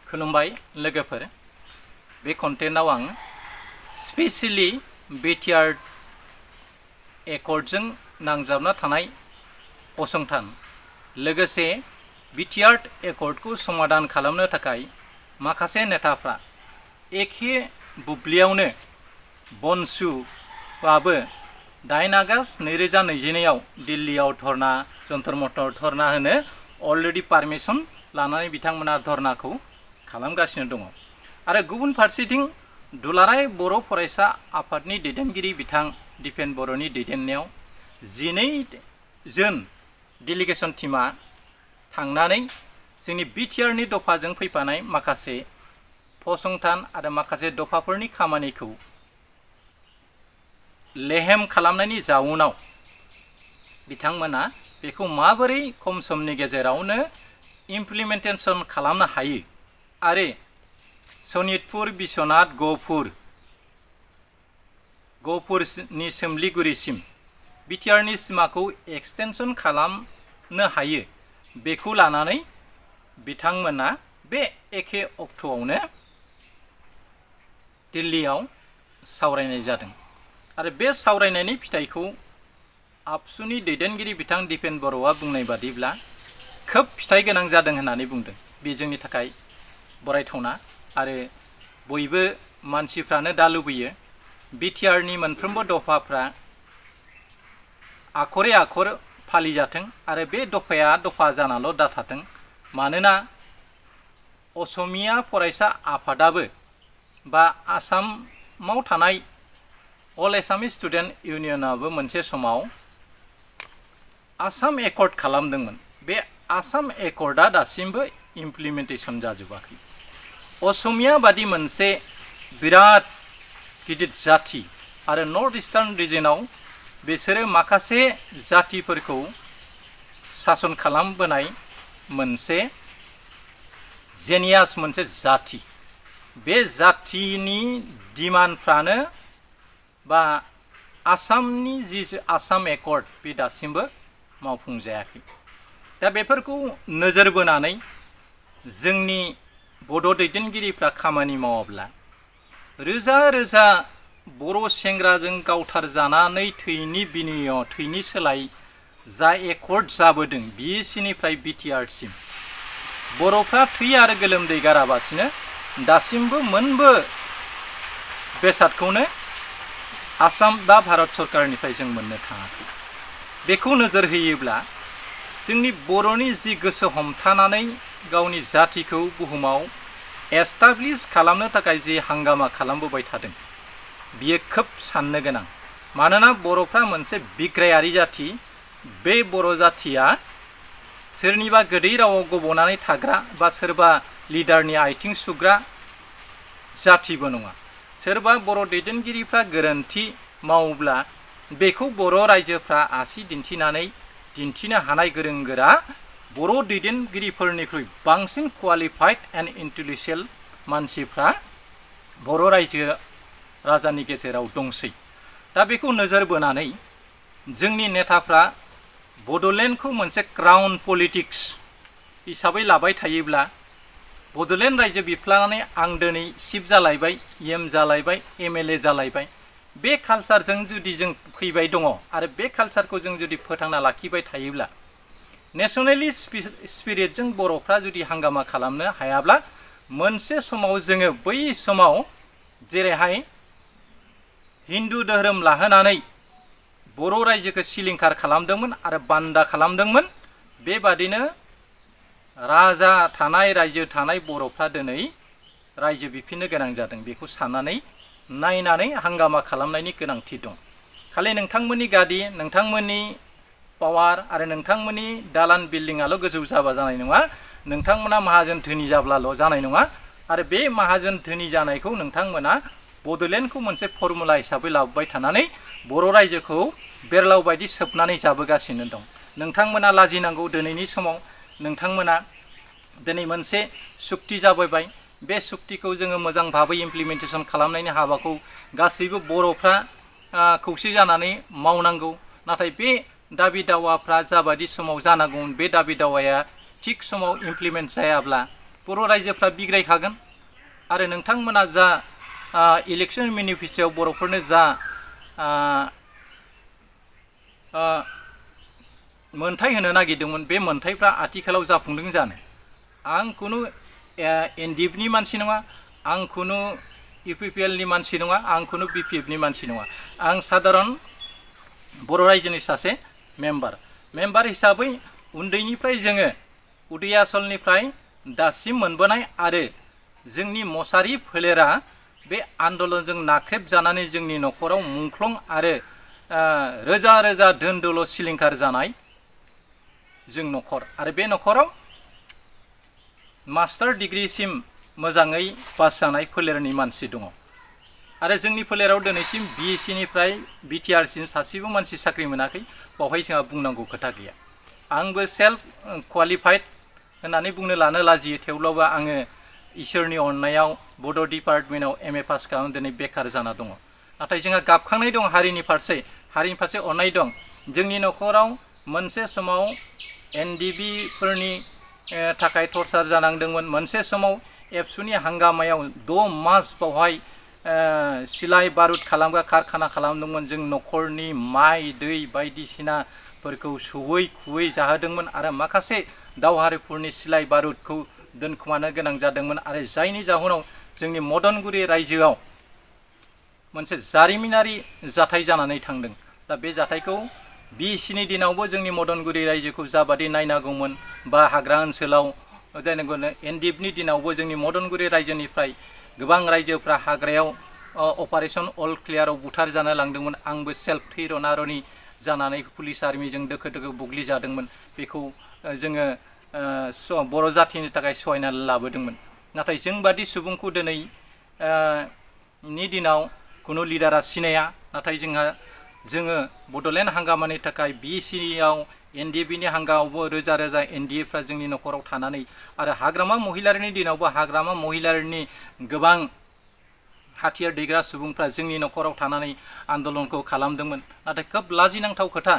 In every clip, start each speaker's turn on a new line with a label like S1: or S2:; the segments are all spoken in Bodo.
S1: खुलुमबाय लोगोफोर बे कन्टेन्टआव आं स्पेशली बिटिआर एकर्डजों नांजाबना थानाय फसंथान लोगोसे बिटिआर एकर्डखौ समाधान खालामनो थाखाय माखासे नेताफ्रा एखे बुब्लियावनो बनसुआबो 8 आगस्ट 2022आव दिल्लीयाव धरना जन्तर मन्तर धरना होनो अलरेडि पारमिसन लानानै बिथांमोना धरनाखौ खालामगासिनो दङ आरो गुबुन फारसेथिं दुलाराय बर' फरायसा आफादनि दैदेनगिरि बिथां दिपेन बर'नि दैदेननायाव 12 जन डेलिगेसन टीमा थांनानै जोंनि बिटिआरनि दफाजों फैफानाय माखासे फसंथान आरो माखासे दफाफोरनि खामानिखौ लेहेम खालामनायनि जाउनाव बिथांमोना बेखौ माबोरै खम समनि गेजेरावनो इमप्लिमेन्टेसन खालामनो हायो आरो सनितपुर बिश्वनाथ गहपुरनि सोमलिगुरिसिम बिटिआरनि सिमाखौ एक्सटेनसन खालामनो हायो बेखौ लानानै बिथांमोना बे एखे अक्ट'आवनो दिल्लीयाव सावरायनाय जादों आरो बे सावरायनायनि फिथाइखौ आबसुनि दैदेनगिरि बिथां दिपेन बर'आ बुंनाय बादिब्ला खोब फिथाइ गोनां जादों होननानै बुंदों बे जोंनि थाखाय बरायथावना आरो बयबो मानसिफ्रानो दा लुबैयो बिटिआरनि मोनफ्रोमबो दफाफ्रा आखरे आखर फालिजाथों आरो बे दफाया दफा जानाल' दाथाथों मानोना असमिया फरायसा आफादाबो बा आसामाव थानाय अल एसामिस स्टुडेन्ट इउनियनाबो मोनसे समाव आसाम एकर्ड खालामदोंमोन बे आसाम एकर्डआ दासिमबो इमप्लिमेन्टेसन जाजोबाखै असमिया बादि मोनसे बिराद गिदिर जाथि आरो नर्थ इस्टार्न रिजनाव बिसोरो माखासे जातिफोरखौ सासन खालामबोनाय मोनसे जेनियास मोनसे जाथि बे जातिनि डिमान्डफ्रानो बा आसामनि जि आसाम एकर्ड बे दासिमबो मावफुंजायाखै दा बेफोरखौ नोजोर बोनानै जोंनि बड' दैदेनगिरिफ्रा खामानि मावाब्ला रोजा रोजा बर' सेंग्राजों गावथारजानानै थैनि बिनियाव थैनि सोलाय जा एकर्ड जाबोदों बिसिनिफ्राय बिटिआरसिम बर'फ्रा थै आरो गोलोमदै गाराबासिनो दासिमबो मोनबो बेसादखौनो आसाम बा भारत सरकारनिफ्राय जों मोननो थाङाखै बेखौ नोजोर होयोब्ला जोंनि बर'नि जि गोसो हमथानानै गावनि जातिखौ बुहुमाव एस्टाब्लिश खालामनो थाखाय जि हांगामा खालामबोबाय थादों बियो खोब साननो गोनां मानोना बर'फ्रा मोनसे बिग्रायारि जाथि बे बर' जाथिया सोरनिबा गोदै रावाव गब'नानै थाग्रा बा सोरबा लिडारनि आथिं सुग्रा जाथिबो नङा सोरबा बर' दैदेनगिरिफ्रा गोरोन्थि मावोब्ला बेखौ बर' रायजोफ्रा आसि दिन्थिनो हानाय गोरों गोरा बर' दैदेनगिरिफोरनिख्रुइ बांसिन क्वालिफाइड एन्ड इन्टेलेक्चुवेल मानसिफ्रा बर' रायजो राजानि गेजेराव दंसै दा बेखौ नोजोर बोनानै जोंनि नेताफ्रा बड'लेण्डखौ मोनसे क्राउन पलिटिक्स हिसाबै लाबाय थायोब्ला बड'लेण्ड रायजो बिफ्लानानै आं दिनै चिफ जालायबाय एम जालायबाय एमएलए जालायबाय बे कालचारजों जुदि जों फैबाय दङ आरो बे कालचारखौ जों जुदि फोथांना लाखिबाय थायोब्ला नेसनेलिस्ट स्पिरिटजों बर'फ्रा जुदि हांगामा खालामनो हायाब्ला मोनसे समाव जोङो बै समाव जेरैहाय हिन्दु धोरोम लाहोनानै बर' रायजोखौ सिलिंखार खालामदोंमोन आरो बान्दा खालामदोंमोन बेबादिनो राजा थानाय रायजो थानाय बर'फ्रा दिनै रायजो बिफिननो गोनां जादों बेखौ साननानै नायनानै हांगामा खालामनायनि गोनांथि दं खालि नोंथांमोननि गादि नोंथांमोननि पावार आरो नोंथांमोननि दालान बिल्डिंआल' गोजौ जाबा जानाय नङा नोंथांमोना माहाजोन धोनि जाब्लाल' जानाय नङा आरो बे माहाजोन धोनि जानायखौ नोंथांमोना बड'लेण्डखौ मोनसे फर्मुला हिसाबै लाबोबाय थानानै बर' रायजोखौ बेरलाव बायदि सोबनानै जाबोगासिनो दं नोंथांमोना लाजिनांगौ दिनैनि समाव नोंथांमोना दिनै मोनसे सुक्ति जाबोबाय बे सुक्तिखौ जोङो मोजां भाबै इमप्लिमेन्टेसन खालामनायनि हाबाखौ गासैबो बर'फ्रा खौसे जानानै मावनांगौ नाथाय बे दाबि दावाफ्रा जाबादि समाव जानांगौमोन बे दाबि दावाया थिग समाव इमप्लिमेन्ट जायाब्ला बर' रायजोफ्रा बिग्रायखागोन आरो नोंथांमोना जा इलेक्शन मेनिफेस्ट'आव बर'फोरनो जा मोनथाय होनो नागिरदोंमोन बे मोनथायफ्रा आथिखालाव जाफुंदों जानो आं खुनु एनडिएफनि मानसि नङा आं खुनु इउपिपिएलनि मानसि नङा आं खुनु बिपिएफनि मानसि नङा आं साधारन बर' रायजोनि सासे मेम्बार हिसाबै उन्दैनिफ्राय जोङो उदैयासलनिफ्राय दासिम मोनबोनाय आरो जोंनि मसारि फोलेरा बे आन्दलनजों नाख्रेबजानानै जोंनि न'खराव मुंख्लं आरो रोजा रोजा धोन दौलत सिलिंखार जानाय जों न'खर आरो बे न'खराव मास्टार डिग्रीसिम मोजाङै पास जानाय फोलेरनि मानसि दङ आरो जोंनि फोलेराव दिनैसिम बिएससिनिफ्राय बिटिआरसिम सासेबो मानसि साख्रि मोनाखै बावहाय जोंहा बुंनांगौ खोथा गैया आंबो सेल्फ क्वालिफाइड होननानै बुंनो लानो लाजियो थेवब्लाबो आङो इसोरनि अननायाव बड' डिपार्टमेन्टआव एमए पास खालामनानै दिनै बेकार जाना दङ नाथाय जोंहा गाबखांनाय दं हारिनि फारसे अननाय दं जोंनि न'खराव मोनसे समाव एनडिबिफोरनि थाखाय टर्चार जानांदोंमोन मोनसे समाव एबसुनि हांगामायाव 6 मास बावहाय सिलाइ बारुद खालामग्रा कारखाना खालामदोंमोन जों न'खरनि माइ दै बायदिसिनाफोरखौ सौयै खुबै जाहोदोंमोन आरो माखासे दावहारुफोरनि सिलाइ बारुदखौ दोनखोमानो गोनां जादोंमोन आरो जायनि जाहोनाव जोंनि मदनगुरि रायजोआव मोनसे जारिमिनारि जाथाय जानानै थांदों दा बे जाथायखौ बिएससिनि दिनावबो जोंनि मदनगुरि रायजोखौ जाबादि नायनांगौमोन बा हाग्रा ओनसोलाव जायनांगौनो एनडिएफनि दिनावबो जोंनि मदनगुरि रायजोनिफ्राय गोबां रायजोफ्रा हाग्रायाव अपारेशन अल क्लियाराव बुथार जानो लांदोंमोन आंबो सेल्फ थैरनारनि जानानै पुलिस आर्मिजों दोखो दोखो बुग्लिजादोंमोन बेखौ जोङो बर' जाथिनि थाखाय सहायनानै लाबोदोंमोन नाथाय जोंबादि सुबुंखौ दिनै नि दिनाव खुनु लिडारा सिनाया नाथाय जोङो बड'लेण्ड हांगामानि थाखाय बिएससिआव एनडिएफनि हांगामावबो रोजा रोजा एनडिएफ्रा जोंनि न'खराव थानानै आरो हाग्रामा महिलारिनि दिनावबो हाग्रामा महिलारिनि गोबां हाथियार दैग्रा सुबुंफ्रा जोंनि न'खराव थानानै आन्दलनखौ खालामदोंमोन नाथाय खोब लाजिनांथाव खोथा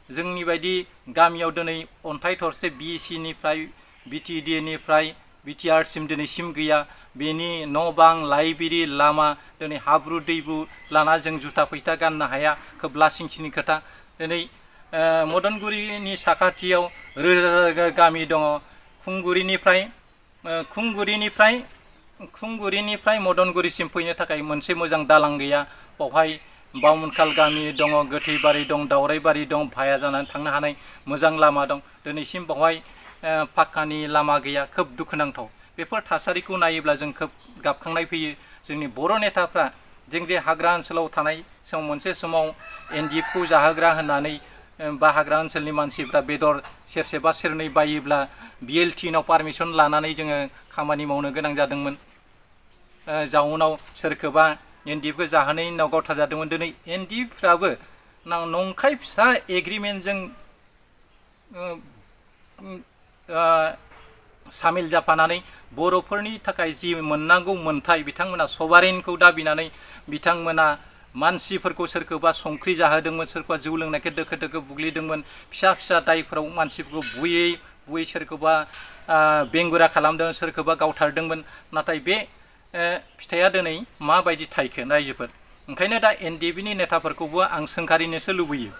S1: जोंनि बायदि गामियाव दिनै अन्थाइ थरसे बिएससिनिफ्राय बिटिएडिनिफ्राय बिटिआरसिम दिनैसिम गैया बेनि न' बां लाइब्रेरि लामा दिनै हाब्रु दैब्रु लाना जों जुथा फैथा गाननो हाया खोब लासिंसिनि खोथा दिनै मदनगुरिनि साखाथियाव रोजा गामि दङ खुंगुरिनिफ्राय मदनगुरिसिम फैनो थाखाय मोनसे मोजां दालां गैया बावहाय बामुनखाल गामि दङ गोथैबारि दं दावराइबारि दं भाया जानानै थांनो हानाय मोजां लामा दं दिनैसिम बावहाय पाक्कानि लामा गैया खोब दुखुनांथाव बेफोर थासारिखौ नायोब्ला जों खोब गाबखांनाय फैयो जोंनि बर' नेताफ्रा जों बे हाग्रा ओनसोलाव थानाय समाव मोनसे समाव एनडिएफखौ जाहोग्रा होननानै बा हाग्रा ओनसोलनि मानसिफ्रा बेदर सेरसे बा सेरनै बायोब्ला बिएलटिनाव पारमिसन लानानै जोङो खामानि मावनो गोनां जादोंमोन जाउनाव सोरखौबा एनडिएफखौ जाहोनायनि उनाव गावथारजादोंमोन दिनै एनडिएफफ्राबो नंखाय फिसा एग्रिमेन्टजों सामिल जाफानानै बर'फोरनि थाखाय जि मोननांगौ मोनथाय बिथांमोना सभारेनखौ दाबिनानै बिथांमोना मानसिफोरखौ सोरखौबा संख्रि जाहोदोंमोन सोरखौबा जौ लोंनायखौ दोखो दोखो बुग्लिदोंमोन फिसा फिसा दायफोराव मानसिफोरखौ बुयै सोरखौबा बेंगुरा खालामदों सोरखौबा गावथारदोंमोन नाथाय बे फिथाइया दिनै माबायदि थायखो रायजोफोर ओंखायनो दा एनडिएफनि नेताफोरखौबो आं सोंखारिनोसो लुबैयो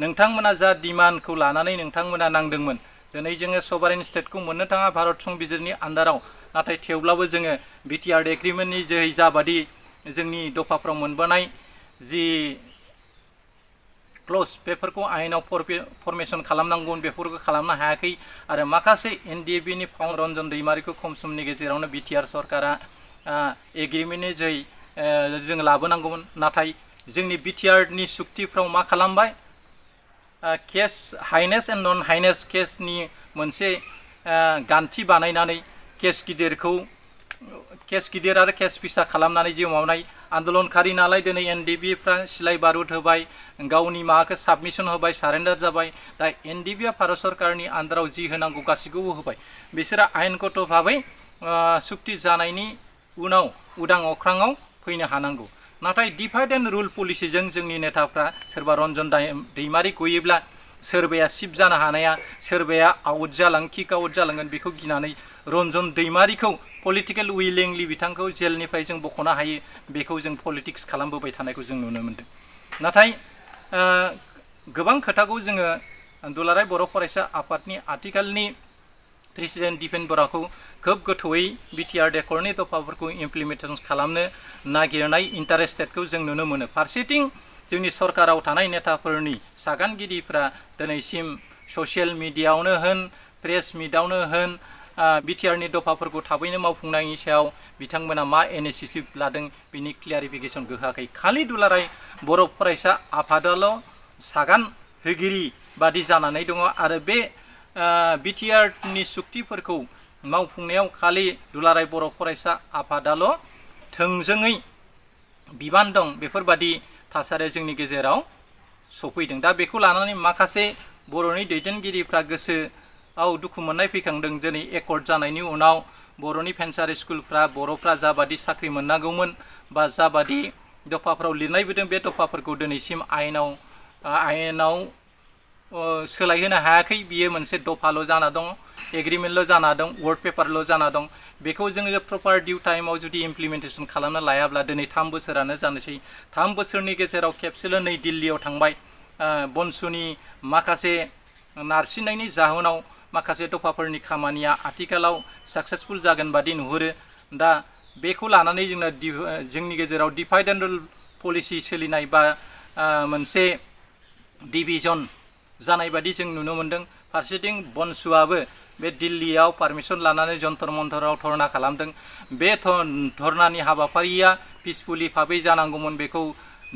S1: नोंथांमोना जा डिमान्डखौ लानानै नोंथांमोना नांदोंमोन दिनै जोङो सभारेन स्टेटखौ मोननो थाङा भारत संबिजिरनि आन्दाराव नाथाय थेवब्लाबो जोङो बिटिआर एग्रिमेन्टनि जोहै जाबादि जोंनि दफाफ्राव मोनबोनाय जि क्लज बेफोरखौ आयेनाव फरमेसन खालामनांगौमोन बेफोरखौ खालामनो हायाखै आरो माखासे एनडिएफनि फाउन्ड रन्जन दैमारिखौ खम समनि गेजेरावनो बिटिआर सरकारा एग्रिमेन्टनि जोहै जों लाबोनांगौमोन नाथाय जोंनि बिटिआरनि सुक्तिफ्राव मा खालामबाय case heinous and non heinous केसनि मोनसे गान्थि बानायनानै केस गिदिर आरो केस फिसा खालामनानै जिउ मावनाय आन्दलनखारि नालाय दिनै एनडिएफफ्रा सिलाइ बारुद होबाय गावनि माबाखौ साबमिसन होबाय सारेन्डार जाबाय दा एनडिएफआ भारत सरकारनि आन्दाराव जि होनांगौ गासैखौबो होबाय बिसोरो आयेनगत भाबै सुक्ति जानायनि उनाव उदां अख्राङाव फैनो हानांगौ नाथाय डिभाइड एन्ड रुल पलिसिजों जोंनि नेताफ्रा सोरबा रन्जन दैमारि गयोब्ला सोरबाया सिफ जानो हानाया सोरबाया आउट जालाङो किक आउट जालांगोन बेखौ गिनानै रन्जन दैमारिखौ पलिटिकेल उइलिंलि बिथांखौ जेलनिफ्राय जों बख'नो हायो बेखौ जों पलिटिक्स खालामबोबाय थानायखौ जों नुनो मोन्दों। नाथाय गोबां खोथाखौ जोङो दुलाराय बर' फरायसा आफादनि आथिखालनि प्रेसिडेन्ट दिपेन बराखौ खोब गोथौयै बिटिआर एकर्डनि दफाफोरखौ इमप्लिमेन्टेसन खालामनो नागिरनाय इन्टारेस्टेडखौ जों नुनो मोनो। फारसेथिं जोंनि सरकाराव थानाय नेताफोरनि सागानगिरिफ्रा दिनैसिम ससियेल मिडियायावनो होन प्रेस मिटआवनो होन बिटिआरनि दफाफोरखौ थाबैनो मावफुंनायनि सायाव बिथांमोना मा इनिसिएटिभ लादों बिनि क्लियारिफिकेसन होआखै। खालि दुलाराय बर' फरायसा आफादाल' सागान होगिरि बादि जानानै दङ आरो बे बिटिआरनि सुक्तिफोरखौ मावफुंनायाव खालि दुलाराय बर' फरायसा आफादाल' थोंजोङै बिबान दं बेफोरबादि थासारिया जोंनि गेजेराव सफैदों। दा बेखौ लानानै माखासे बर'नि दैदेनगिरिफ्रा गोसोआव दुखु मोननाय फैखांदों। दिनै एकर्ड जानायनि उनाव बर'नि भेन्सार स्कुलफ्रा बर'फ्रा जाबादि साख्रि मोननांगौमोन बा जाबादि दफाफ्राव लिरनायबोदों बे दफाफोरखौ दिनैसिम आयेनाव सोलायहोनो हायाखै। बियो मोनसे दफाल' जाना दं, एग्रिमेन्टल' जाना दं, वर्ड पेपारल' जाना दं। बेखौ जोङो प्रपार डिउ टाइमाव जुदि इमप्लिमेन्टेसन खालामनो लायाब्ला दिनै 3 बोसोरानो जानोसै। 3 बोसोरनि गेजेराव खेबसेल' नै दिल्लीयाव थांबाय। बनसुनि माखासे नारसिननायनि जाहोनाव माखासे दफाफोरनि खामानिया आथिखालाव साक्सेसफुल जागोन बादि नुहुरो। दा बेखौ लानानै जोंनि गेजेराव डिभाइड एन्ड रुल पलिसि सोलिनाय बा मोनसे डिभिजन जानाय बादि जों नुनो मोन्दों। फारसेथिं बनसुआबो बे दिल्लीयाव पारमिसन लानानै जन्तर मन्तराव धरना खालामदों। बे धरनानि हाबाफारिया पिसफुलि भाबै जानांगौमोन। बेखौ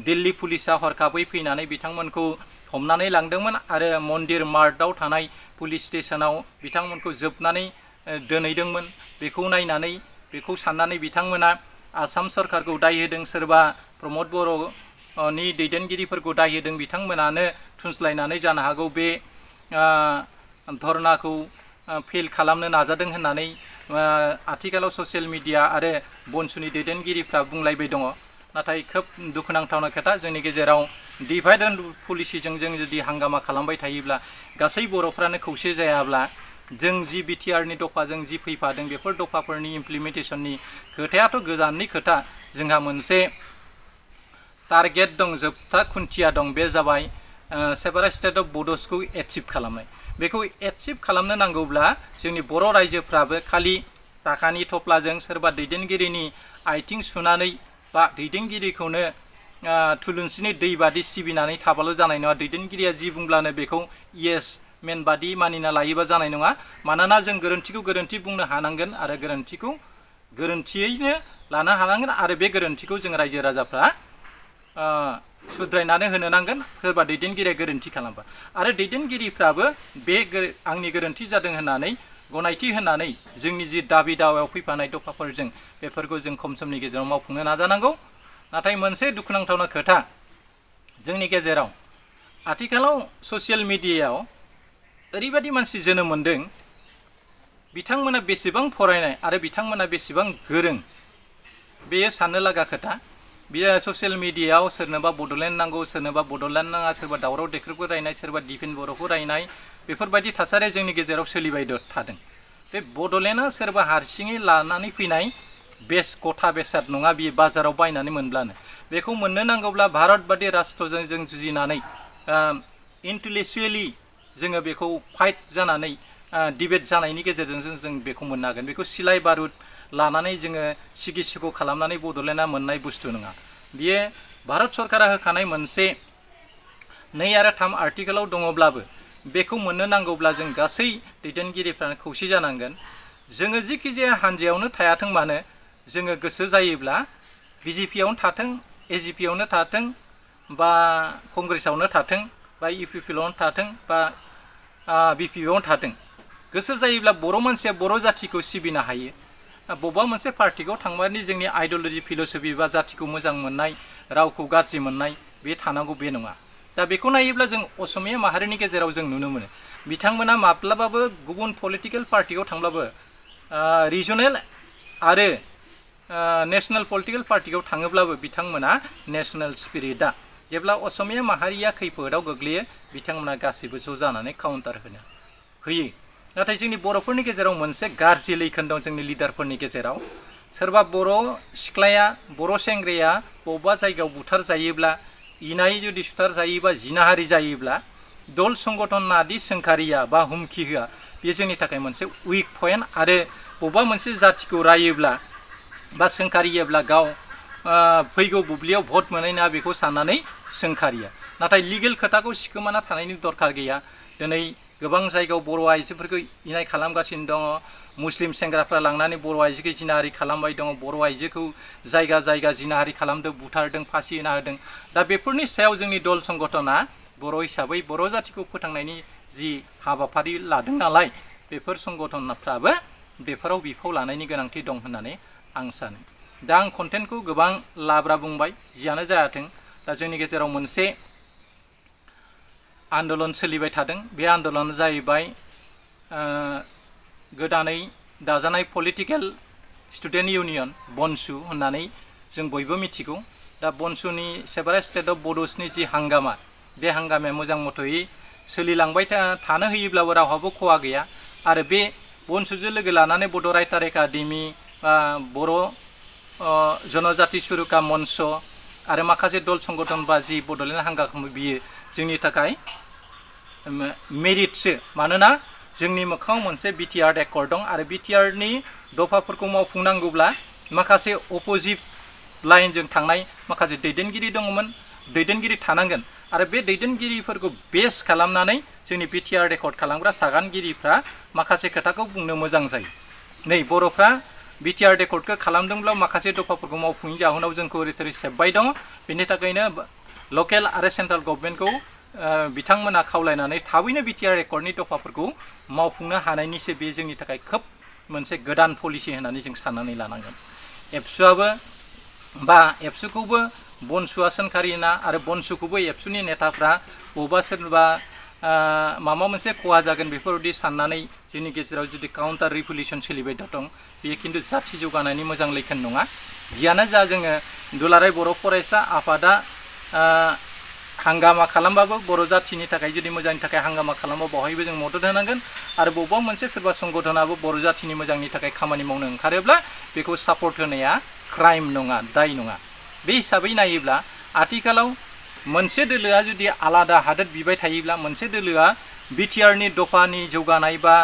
S1: दिल्ली पुलिसा हरखाबै फैनानै बिथांमोनखौ हमनानै लांदोंमोन आरो मन्दिर मार्टआव थानाय पुलिस स्टेसनाव बिथांमोनखौ जोबनानै दोनहैदोंमोन। बेखौ साननानै बिथांमोना आसाम सरकारखौ दाय होदों, सोरबा प्रमद बर'नि दैदेनगिरिफोरखौ दाय होदों। बिथांमोनानो थुनस्लायनानै जानो हागौ बे धरनाखौ फेल खालामनो नाजादों होननानै आथिखालाव ससियेल मिडिया आरो बनसुनि दैदेनगिरिफ्रा बुंलायबाय दङ। नाथाय खोब दुखुनांथावना खोथा, जोंनि गेजेराव डिभाइड एन्ड रुल पलिसिजों जों जुदि हांगामा खालामबाय थायोब्ला, गासै बर'फ्रानो खौसे जायाब्ला, जों जि बिटिआरनि दफाजों जि फैफादों बेफोर दफाफोरनि इमप्लिमेन्टेसननि खोथायाथ' गोजाननि खोथा। जोंहा मोनसे टारगेट दं, जोबथा खुन्थिया दं, बे जाबाय सेपारेट स्टेट अफ बड'सखौ एचिभ खालामनाय। बेखौ एचिभ खालामनो नांगौब्ला जोंनि बर' रायजोफ्राबो खालि थाखानि थफ्लाजों सोरबा दैदेनगिरिनि आथिं सुनानै बा दैदेनगिरिखौनो थुलुंसिनि दै बादि सिबिनानै थाबाल' जानाय नङा। दैदेनगिरिया जि बुंब्लानो बेखौ येस मेन बादि मानिना लायोबा जानाय नङा। मानोना जों गोरोन्थिखौ गोरोन्थि बुंनो हानांगोन आरो गोरोन्थिखौ गोरोन्थियैनो लानो हानांगोन आरो बे गोरोन्थिखौ जों रायजो राजाफ्रा सुद्रायनानै होनो नांगोन सोरबा दैदेनगिरिया गोरोन्थि खालामबा। आरो दैदेनगिरिफ्राबो बे आंनि गोरोन्थि जादों होननानै गनायथि होनानै जोंनि जि दाबि दावायाव फैफानाय दफाफोरजों बेफोरखौ जों खम समनि गेजेराव मावफुंनो नाजानांगौ। नाथाय मोनसे दुखुनांथावना खोथा, जोंनि गेजेराव आथिखालाव ससियेल मिडियायाव ओरैबायदि मानसि जोनोम मोन्दों, बिथांमोना बेसेबां फरायनाय आरो बिथांमोना बेसेबां गोरों बेयो साननो लागा खोथा। बियो ससियेल मिडियायाव सोरनोबा बड'लेण्ड नांगौ, सोरनोबा बड'लेण्ड नाङा, सोरबा दावराव देख्रुबखौ रायनाय, सोरबा दिपेन बर'खौ रायनाय, बेफोरबायदि थासारिया जोंनि गेजेराव सोलिबाय थादों। बे बड'लेण्डआ सोरबा हारसिङै लानानै फैनाय गथा बेसाद नङा, बियो बाजाराव बायनानै मोनब्लानो। बेखौ मोननो नांगौब्ला भारत बादि राष्ट्रजों जों जुजिनानै इन्टेलेक्सुवेलि जोङो बेखौ फाइट जानानै डिबेट जानायनि गेजेरजों जों बेखौ मोननो हागोन। बेखौ सिलाइ बारुद लानानै जोङो सिकित्साखौ खालामनानै बड'लेण्डआ मोननाय बुस्थु नङा। बियो भारत सरकारा होखानाय मोनसे 2 आरो 3 आर्टिकेलाव दङब्लाबो बेखौ मोननो नांगौब्ला जों गासै दैदेनगिरिफ्रानो खौसे जानांगोन। जोङो जिखिजाया हान्जायावनो थायाथों मानो, जोङो गोसो जायोब्ला बिजेपियावनो थाथों, एजिपियावनो थाथों, बा कंग्रेसावनो थाथों, बा इउपिपिएलआवनो थाथों, बा बिपिपिआवनो थाथों, गोसो जायोब्ला बर' मानसिया बर' जाथिखौ सिबिनो हायो। बबेबा मोनसे पार्टिखौ थांबानो जोंनि आइडिय'लजि फिल'सफि बा जातिखौ मोजां मोननाय, रावखौ गाज्रि मोननाय बे थानांगौ, बे नङा। दा बेखौ नायोब्ला जों असमिया माहारिनि गेजेराव जों नुनो मोनो, बिथांमोना माब्लाबाबो गुबुन पलिटिकेल पार्टियाव थांब्लाबो रिजनेल आरो नेशनेल पलिटिकेल पार्टियाव थाङोब्लाबो बिथांमोना नेशनेल स्पिरिटआ जेब्ला असमिया माहारिया खैफोदाव गोग्लैयो बिथांमोना गासैबो ज' जानानै काउन्टार होयो। नाथाय जोंनि बर'फोरनि गेजेराव मोनसे गाज्रि लैखोन दं जोंनि लिडारफोरनि गेजेराव सोरबा बर' सिख्लाया बर' सेंग्राया बबेबा जायगायाव बुथार जायोब्ला इनाय जुदि सुथार जायोबा जिनाहारि जायोब्ला दल संगठना दि सोंखारिया बा हुमखि होआ बेयो जोंनि थाखाय मोनसे उइक पइन्ट आरो बबेबा मोनसे जाथिखौ रायोब्ला बा सोंखारियोब्ला गाव फैगौ बुब्लियाव भट मोननाय ना बेखौ साननानै सोंखारिया नाथाय लिगेल खोथाखौ सिखोमाना थानायनि दरखार गैया दिनै गोबां जायगायाव बर' आइजोफोरखौ इनाय खालामगासिनो दङ मुस्लिम सेंग्राफ्रा लांनानै बर' आइजोखौ जिनाहारि खालामबाय दङ बर' आइजोखौ जायगा जायगा जिनाहारि खालामदों बुथारदों फासि होना होदों दा बेफोरनि सायाव जोंनि दल संगठना बर' हिसाबै बर' जातिखौ फोथांनायनि जि हाबाफारि लादों नालाय बेफोर संगठनफ्राबो बेफोराव बिफाव लानायनि गोनांथि दं होननानै आं सानो दा आं कन्टेन्टखौ गोबां लाब्रा बुंबाय जियानो जायाथों दा जोंनि गेजेराव मोनसे आन्दलन सोलिबाय थादों बे आन्दलना जाहैबाय गोदानै दाजानाय पलिटिकेल स्टुडेन्ट इउनियन बनसु होननानै जों बयबो मिथिगौ दा बनसुनि सेपारेट स्टेट अफ बड'सनि जि हांगामा बे हांगामाया मोजां मथ'यै सोलिलांबाय थानो होयोब्लाबो रावहाबो खहा गैया आरो बे बनसुजों लोगो लानानै बड' राइटार एकाडेमि बर' जनजाति सुरुका मन्च आरो माखासे दल संगठन बा जि बड'लेण्ड हांगामा बियो जोंनि थाखाय मेरिटसो मानोना जोंनि मोखाङाव मोनसे बिटिआर एकर्ड दं आरो बिटिआरनि दफाफोरखौ मावफुंनांगौब्ला माखासे अपोजिट लाइनजों थांनाय माखासे दैदेनगिरि दङमोन दैदेनगिरि थानांगोन आरो बे दैदेनगिरिफोरखौ बेस खालामनानै जोंनि बिटिआर रेकर्ड खालामग्रा सागानगिरिफ्रा माखासे खोथाखौ बुंनो मोजां जायो नै बर'फ्रा बिटिआर रेकर्डखौ खालामदोंब्ला माखासे दफाफोरखौ मावफुंनि जाहोनाव जोंखौ ओरै सेबबाय दङ बेनि थाखायनो लकेल आरो सेन्ट्रेल गभर्नमेन्टखौ बिथांमोना खावलायनानै थाबैनो बिटिआर रेकर्डनि दफाफोरखौ मावफुंनो हानायनिसो बे जोंनि थाखाय खोब मोनसे गोदान पलिसि होननानै जों साननानै लानांगोन एबसुआबो बा एबसुखौबो बनसुआ सोंखारिना आरो बनसुखौबो एबसुनि नेताफ्रा बबेबा सोरबा माबा मोनसे खहा जागोन बेफोरबायदि साननानै जोंनि गेजेराव जुदि काउन्टार रिभलिउसन सोलिबाय दं बेयो खिन्थु जाथि जौगानायनि मोजां लैखोन नङा जियानो जा जोङो दुलाराय बर' फरायसा आफादा हांगामा खालामबाबो बर' जाथिनि थाखाय जुदि मोजांनि थाखाय हांगामा खालामबा बहायबो जों मदद होनांगोन आरो बबेबा मोनसे सोरबा संगठनाबो बर' जाथिनि मोजांनि थाखाय खामानि मावनो ओंखारोब्ला बेखौ सापर्ट होनाया क्राइम नङा दाय नङा बे हिसाबै नायोब्ला आथिखालाव मोनसे दोलोआ जुदि आलादा हादोर बिबाय थायोब्ला मोनसे दोलोआ बिटिआरनि दफानि जौगानाय बा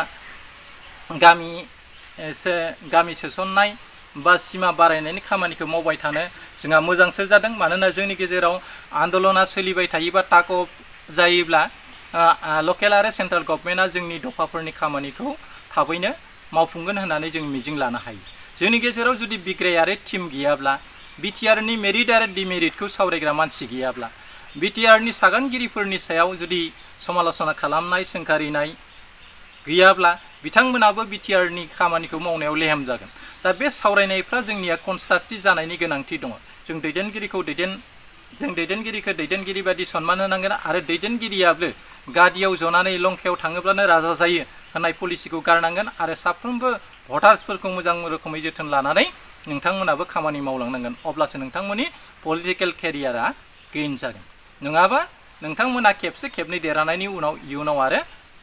S1: गामि सोसननाय बा सिमा बारायनायनि खामानिखौ मावबाय थानो जोंहा मोजांसो जादों मानोना जोंनि गेजेराव आन्दलना सोलिबाय थायोबा टाक अफ जायोब्ला लकेल आरो सेन्ट्रेल गभर्नमेन्टआ जोंनि दफाफोरनि खामानिखौ थाबैनो मावफुंगोन होननानै जों मिजिं लानो हायो जोंनि गेजेराव जुदि बिग्रायारि टीम गैयाब्ला बिटिआरनि मेरिट आरो डिमेरिटखौ सावरायग्रा मानसि गैयाब्ला बिटिआरनि सागानगिरिफोरनि सायाव जुदि समाल'सना खालामनाय सोंखारिनाय गैयाब्ला बिथांमोनाबो बिटिआरनि खामानिखौ मावनायाव लेहेम जागोन दा बे सावरायनायफ्रा जोंनिया कनस्ट्राक्टिभ जानायनि गोनांथि दङ जों दैदेनगिरिखौ दैदेनगिरि बादि सन्मान होनांगोन आरो दैदेनगिरियाबो गादियाव जनानै लंकायाव थाङोब्लानो राजा जायो होननाय पलिसिखौ गारनांगोन आरो साफ्रोमबो भटार्सफोरखौ मोजां रोखोमै जोथोन लानानै नोंथांमोनाबो खामानि मावलांनांगोन अब्लासो नोंथांमोननि पलिटिकेल केरियारा गेइन जागोन नङाबा नोंथांमोना खेबसे खेबनै देरहानायनि उनाव इयुनाव आरो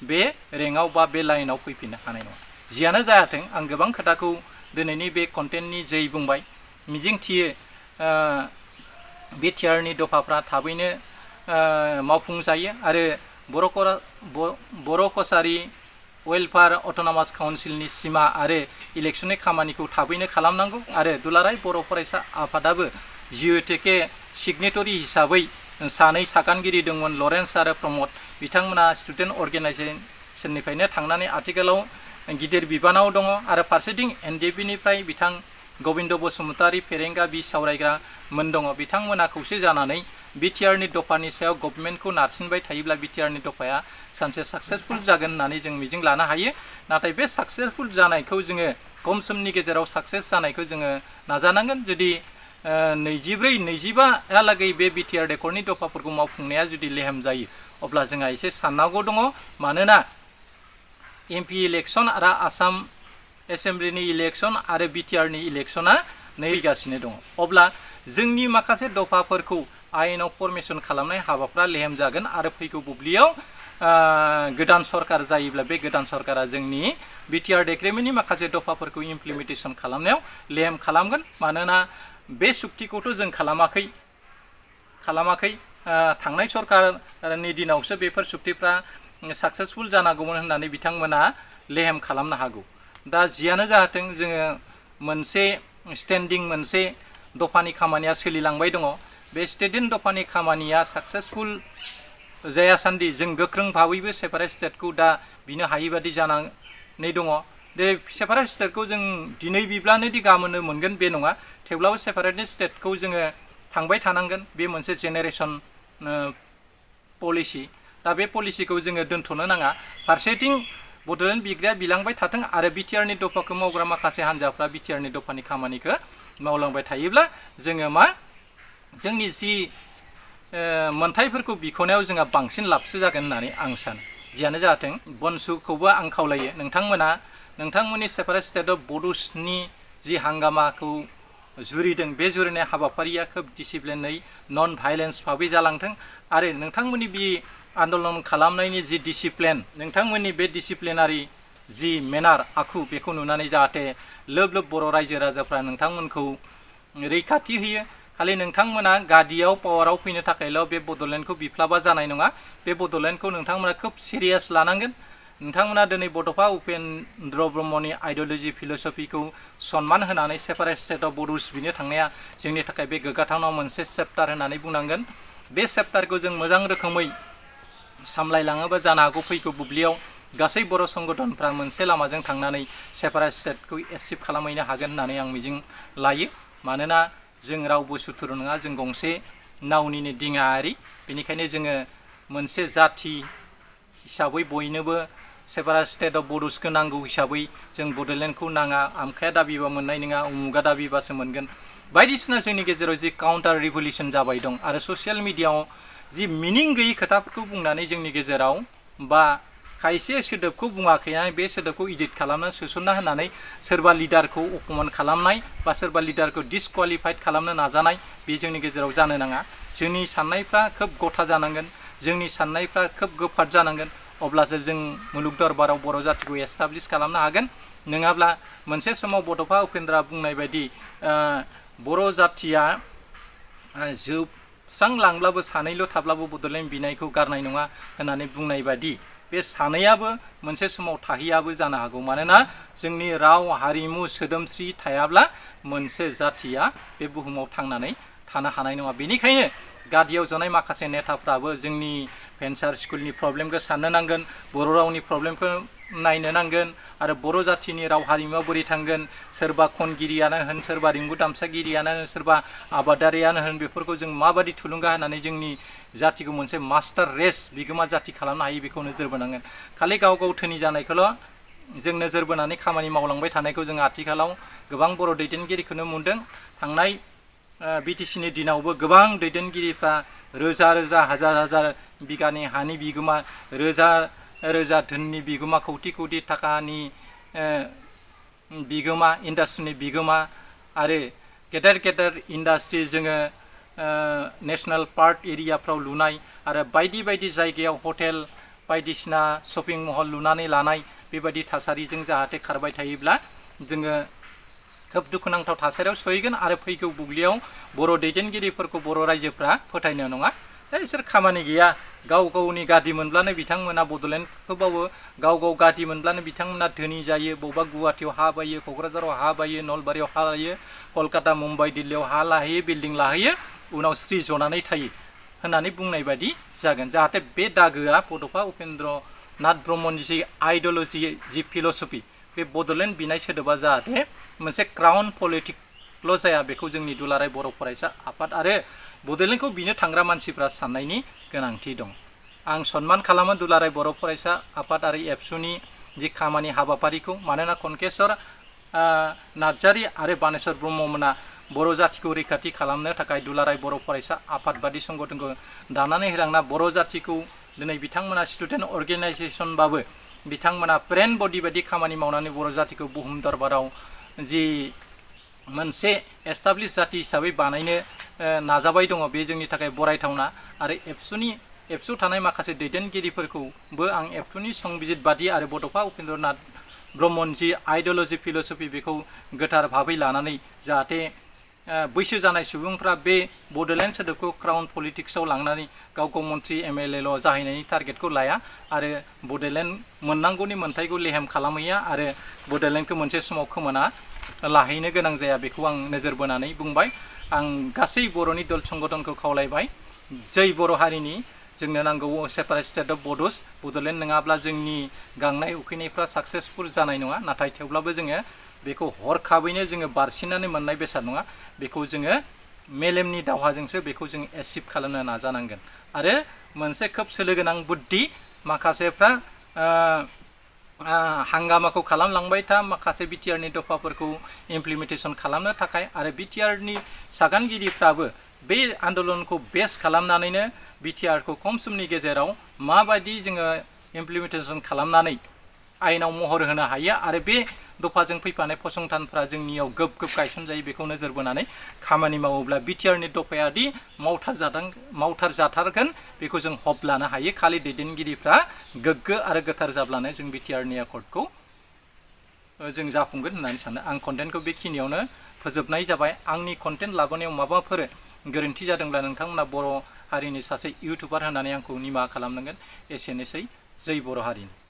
S1: बे रेंकआव बा बे लाइनाव फैफिननो हानाय नङा जियानो जायाथों आं गोबां खोथाखौ दिनैनि बे कन्टेन्टनि जै बुंबाय मिजिंथियो बिटिआरनि दफाफ्रा थाबैनो मावफुंजायो आरो बर' कसारि वेलफेयार अट'नमास काउन्सिलनि सिमा आरो इलेक्सननि खामानिखौ थाबैनो खालामनांगौ आरो दुलाराय बर' फरायसा आफादाबो जिअटेके सिगनेटरि हिसाबै सानै सागानगिरि दंमोन लरेन्स आरो प्रमद बिथांमोना स्टुडेन्ट अर्गेनाइजेसननिफ्रायनो थांनानै आथिखालाव गिदिर बिबानाव दङ आरो फारसेथिं एनडिएफबिनिफ्राय बिथां गबिन्द बसुमतारी फेरेंगा बि सावरायग्रा मोन दङ बिथांमोना खौसे जानानै बिटिआरनि दफानि सायाव गभर्नमेन्टखौ नारसिनबाय थायोब्ला बिटिआरनि दफाया सानसे साक्सेसफुल जागोन होननानै जों मिजिं लानो हायो नाथाय बे साक्सेसफुल जानायखौ जोङो खम समनि गेजेराव साक्सेस जानायखौ जोङो नाजानांगोन जुदि 24-25हालागै बे बिटिआर रेकर्डनि दफाफोरखौ मावफुंनाया जुदि लेहेम जायो अब्ला जोंहा एसे साननांगौ दङ मानोना एमपि इलेक्सन आरो आसाम एसेम्ब्लिनि इलेक्सन आरो बिटिआरनि इलेक्सना फैगासिनो दङ अब्ला जोंनि माखासे दफाफोरखौ आयेनाव फरमेसन खालामनाय हाबाफ्रा लेहेम जागोन आरो फैगौ बुब्लियाव गोदान सरकार जायोब्ला बे गोदान सरकारा जोंनि बिटिआर डेक्रेमेन्टनि माखासे दफाफोरखौ इमप्लिमेन्टेसन खालामनायाव लेहेम खालामगोन मानोना बे सुक्तिखौथ' जों खालामाखै थांनाय सरकारनि दिनावसो बेफोर सुक्तिफ्रा साक्सेसफुल जानांगौमोन होननानै बिथांमोना लेहेम खालामनो हागौ दा जियानो जाथों जोङो मोनसे स्टेन्डिं मोनसे दफानि खामानिया सोलिलांबाय दङ बे स्टेन्डिं दफानि खामानिया साक्सेसफुल जायासान्दि जों गोख्रों भाबैबो सेपारेट स्टेटखौ दा बिनो हायिबादि जानानै दङ बे सेपारेट स्टेटखौ जों दिनै बिब्लानो दि गाबोननो मोनगोन बे नङा थेवब्लाबो सेपारेट स्टेटखौ जोङो थांबाय थानांगोन बे मोनसे जेनेरेसन पलिसि दा बे पलिसिखौ जोङो दोनथ'नो नाङा फारसेथिं बड'लेण्ड बिग्राया बिलांबाय थाथों आरो बिटिआरनि दफाखौ मावग्रा माखासे हान्जाफ्रा बिटिआरनि दफानि खामानिखौ मावलांबाय थायोब्ला जोङो मा जोंनि जि मोनथायफोरखौ बिख'नायाव जोंहा बांसिन लाबसो जागोन होननानै आं सानो जियानो जाथों बनसुखौबो आं खावलायो नोंथांमोननि सेपारेट स्टेट अफ बड'सनि जि हांगामाखौ जुरिदों बे जुरिनाय हाबाफारिया खोब डिसिप्लिनै नन भाइलेन्स भाबै जालांथों आरो नोंथांमोननि बे आन्दलन खालामनायनि जि डिसिप्लिन नोंथांमोननि बे डिसिप्लिनारि जि मेनार आखु बेखौ नुनानै जाहाथे लोब लोब बर' रायजो राजाफ्रा नोंथांमोनखौ रैखाथि होयो खालि नोंथांमोना गादियाव पावाराव फैनो थाखायल' बे बड'लेण्डखौ बिफ्लाबा जानाय नङा बे बड'लेण्डखौ नोंथांमोना खोब सिरियास लानांगोन नोंथांमोना दिनै बड'फा उपेन्द्र ब्रह्मनि आइडिय'लजि फिल'सफिखौ सन्मान होनानै सेपारेट स्टेट अफ बड'स बिनो थांनाया जोंनि थाखाय बे गोग्गाथावना मोनसे चेप्टार होननानै बुंनांगोन बे चेप्टारखौ जों मोजां रोखोमै सामलायलाङोबा जानो हागौ फैगौ बुब्लियाव गासै बर' संगठनफ्रा मोनसे लामाजों थांनानै सेपारेट स्टेटखौ एचिभ खालामहैनो हागोन होननानै आं मिजिं लायो मानोना जों रावबो सुथुर नङा जों गंसे नावनिनो दिङायारि बेनिखायनो जोङो मोनसे जाथि हिसाबै बयनोबो सेपारेट स्टेट अफ बड'सखौ नांगौ हिसाबै जों बड'लेण्डखौ नाङा आमखाया दाबिबा मोननाय नङा उमुगा दाबिबासो मोनगोन बायदिसिना जोंनि गेजेराव जि काउन्टार रिभलिउसन जाबाय दं आरो ससियेल मिडियाआव जि मिनिं गैयै खोथाफोरखौ बुंनानै जोंनि गेजेराव बा खायसे सोदोबखौ बुङाखैनानै बे सोदोबखौ इडिट खालामना सोसनना होनानै सोरबा लिडारखौ अपमान खालामनाय बा सोरबा लिडारखौ डिसक्वालिफाइड खालामनो नाजानाय बे जोंनि गेजेराव जानो नाङा जोंनि साननायफ्रा खोब गथा जानांगोन जोंनि साननायफ्रा खोब गोफार जानांगोन अब्लासो जों मुलुग दरबाराव बर' जातिखौ एस्टाब्लिश खालामनो हागोन नङाब्ला मोनसे समाव बड'फा उपेन्द्रआ बुंनाय बायदि बर' जातिया जोबस्रांलांब्लाबो सानैल' थाब्लाबो बड'लेण्ड बिनायखौ गारनाय नङा होननानै बुंनाय बायदि बे सानैयाबो मोनसे समाव थाहैयाबो जानो हागौ मानोना जोंनि राव हारिमु सोदोमस्रि थायाब्ला मोनसे जातिया बे बुहुमाव थांनानै थानो हानाय नङा बेनिखायनो गादियाव जनाय माखासे नेताफ्राबो जोंनि भेन्सार स्कुलनि प्रब्लेमखौ साननो नांगोन बर' रावनि प्रब्लेमखौ नायनो नांगोन आरो बर' जातिनि राव हारिमुआ बोरै थांगोन सोरबा खनगिरियानो होन सोरबा रिंगु दामसागिरियानो होन सोरबा आबादारियानो होन बेफोरखौ जों माबादि थुलुंगा होनानै जोंनि जातिखौ मोनसे मास्टार रेस बिगोमा जाति खालामनो हायो बेखौ नोजोर बोनांगोन खालि गाव गाव धोनि जानायखौल' जों नोजोर बोनानै खामानि मावलांबाय थानायखौ जों आथिखालाव गोबां बर' दैदेनगिरिखौनो मोनदों थांनाय बिटिसिनि दिनावबो गोबां दैदेनगिरिफ्रा रोजा रोजा हाजार हाजार बिगानि हानि बिगोमा रोजा रोजा धोननि बिगोमा कौटि कौटि थाखानि बिगोमा इन्डास्ट्रिनि बिगोमा आरो गेदेर गेदेर इन्डास्ट्रि जोङो नेशनेल पार्क एरियाफ्राव लुनाय आरो बायदि बायदि जायगायाव हटेल बायदिसिना शपिं मल लुनानै लानाय बेबायदि थासारिजों जाहाथे खारबाय थायोब्ला जोङो खोब दुखुनांथाव थासारियाव सहैगोन आरो फैगौ बुब्लियाव बर' दैदेनगिरिफोरखौ बर' रायजोफ्रा फोथायनो नङा बिसोर खामानि गैया गाव गावनि गादि मोनब्लानो बिथांमोना बड'लेण्डखौ बावो गाव गाव गादि मोनब्लानो बिथांमोना धोनि जायो बबेबा गुवाहाटियाव हा बायो क'क्राझाराव हा बायो नलबारियाव हा लायो कलकाता मुम्बाइ दिल्लीयाव हा लाहैयो बिल्डिं लाहैयो उनाव स्रि जनानै थायो होननानै बुंनाय बायदि जागोन जाहाथे बे दागोआ बड'फा उपेन्द्र नाथ ब्रह्मनि जि आइडिय'लजि जि फिल'सफि बे बड'लेण्ड बिनाय सोदोबा जाहाथे मोनसे क्राउन पलिटिकल' जाया बेखौ जोंनि दुलाराय बर' फरायसा आफाद आरो बड'लेण्डखौ बिनो थांग्रा मानसिफ्रा साननायनि गोनांथि दं आं सन्मान खालामो दुलाराय बर' फरायसा आफाद आरो एबसुनि जि खामानि हाबाफारिखौ मानोना कनकेश्वर नार्जारि आरो बानेश्वर ब्रह्ममोना बर' जातिखौ रैखाथि खालामनो थाखाय दुलाराय बर' फरायसा आफाद बादि संगठनखौ दानानै होलांना बर' जातिखौ दिनै बिथांमोना स्टुडेन्ट अर्गेनाइजेसनबाबो बिथांमोना ब्रेन बडि बायदि खामानि मावनानै बर' जातिखौ बुहुम दरबाराव जि मोनसे एस्टाब्लिश जाति हिसाबै बानायनो नाजाबाय दङ बे जोंनि थाखाय बरायथावना आरो एबसुनि एबसुआव थानाय माखासे दैदेनगिरिफोरखौबो आं एबसुनि संबिजित बादि आरो बड'फा उपेन्द्रनाथ ब्रह्मनि जि आइडिय'लजि फिल'सफि बेखौ गोथार भाबै लानानै जाहाथे बैसो जानाय सुबुंफ्रा बे बड'लेण्ड सोदोबखौ क्राउन पलिटिक्सआव लांनानै गाव मन्थ्रि MLA ल' जाहैनायनि टारगेटखौ लाया आरो बड'लेण्ड मोननांगौनि मोन्थायखौ लेहेम खालामहैया आरो बड'लेण्डखौ मोनसे समाव खोमाना लाहैनो गोनां जाया बेखौ आं नोजोर बोनानै बुंबाय। आं गासै बर'नि दल संगठनखौ खावलायबाय जै बर' हारिनि जोंनो नांगौ सेपारेट स्टेट अफ बड'लेण्ड नङाब्ला जोंनि गांनाय उखैनायफ्रा साक्सेसफुल जानाय नङा। नाथाय थेवब्लाबो जोङो बेखौ हरखाबैनो जोङो बारसिननानै मोननाय बेसाद नङा। बेखौ जोङो मेलेमनि दावहाजोंसो बेखौ जों एचिभ खालामनो नाजानांगोन आरो मोनसे खोब सोलोगोनां बुद्धि माखासेफ्रा हांगामाखौ खालामलांबाय था माखासे बिटिआरनि दफाफोरखौ इमप्लिमेन्टेसन खालामनो थाखाय आरो बिटिआरनि सागानगिरिफ्राबो बे आन्दलनखौ बेस खालामनानैनो बिटिआरखौ खम समनि गेजेराव माबायदि जोङो इमप्लिमेन्टेसन खालामनानै आयेनाव महर होनो हायो आरो बे दफाजों फैफानाय फसंथानफ्रा जोंनियाव गोब गायसनजायो बेखौ नोजोर बोनानै खामानि मावोब्ला बिटिआरनि दफायादि मावथार जाथारगोन बेखौ जों हप लानो हायो। खालि दैदेनगिरिफ्रा गोग्गो आरो गोथार जाब्लानो जों बिटिआरनि एकर्डखौ जों जाफुंगोन होननानै सानो। आं कन्टेन्टखौ बेखिनियावनो फोजोबनाय जाबाय। आंनि कन्टेन्ट लाबोनायाव माबाफोर गोरोन्थि जादोंब्ला नोंथांमोना बर' हारिनि सासे इउटुबार होननानै आंखौ निमाहा खालामनांगोन। एसेनोसै जै बर' हारिनि।